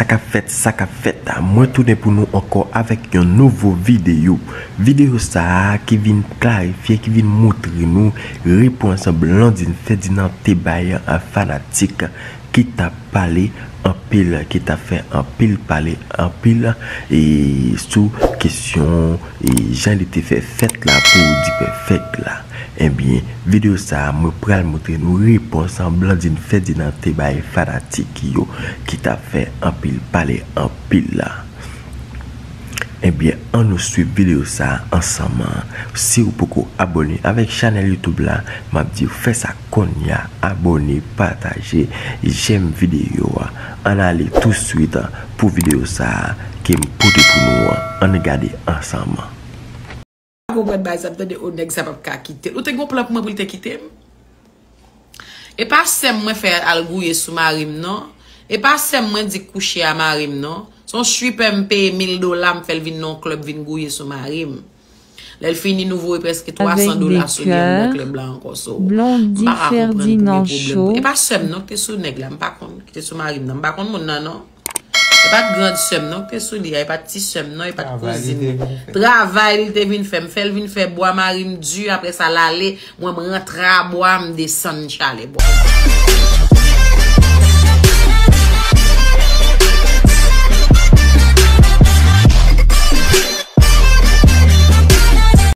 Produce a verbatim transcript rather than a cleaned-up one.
Sa k ap fèt, sa k ap fèt, mwen tounen pou nou ankò avèk yon nouvo videyo. Videyo sa a ki vin klarifye, ki vin montre nou repons Blandine Ferdinand te bay a fanatik ki t ap pale anpil, ki t ap fè anpil pale anpil e sou kesyon e jan li te fè fèt la pou di fè fèt la. Ebyen, videyo sa a, mwen pral montre nou repons Blandine Ferdinand te bay fanatik yo ki t ap fè anpil pale anpil la. Ebyen, ann nou swiv videyo sa a ansanm. Si w poko abòne avèk chanèl YouTube la, m ap di w fè sa kounye a, abòne, pataje, jèm videyo a. Ann ale touswit pou videyo sa a ke m pote pou nou an. Ann gade ansanm. Pa konprann bagay sa, m tande o nèg sa p ap ka kite l. Ou te gen plan pou mwen pou l te kite m? E pa sè m mwen fè al gouye sou mari m non. E pa sè m mwen di kouche a mari m non. Se yon stripper m peye mil dola m fè l vin nan yon klèb vin gouye sou mari m. Lè l fini nou voye prèske twa san dola sou li anndan klèb la ankò so. M pa ka konprann pou gen pwoblèm. E pa sè m non ki te sou nèg la, m pa konn ki te sou mari m nan, m pa konn moun nan non. E pa t grand sè m non ki te sou li a, e pa t ti sè m non, e pa t kouzin mwen. Travay li te vin fè, m fè l vin fè bwa mari m di, apre sa l ale, mwen m rantre a bwa, m desann chale bwa.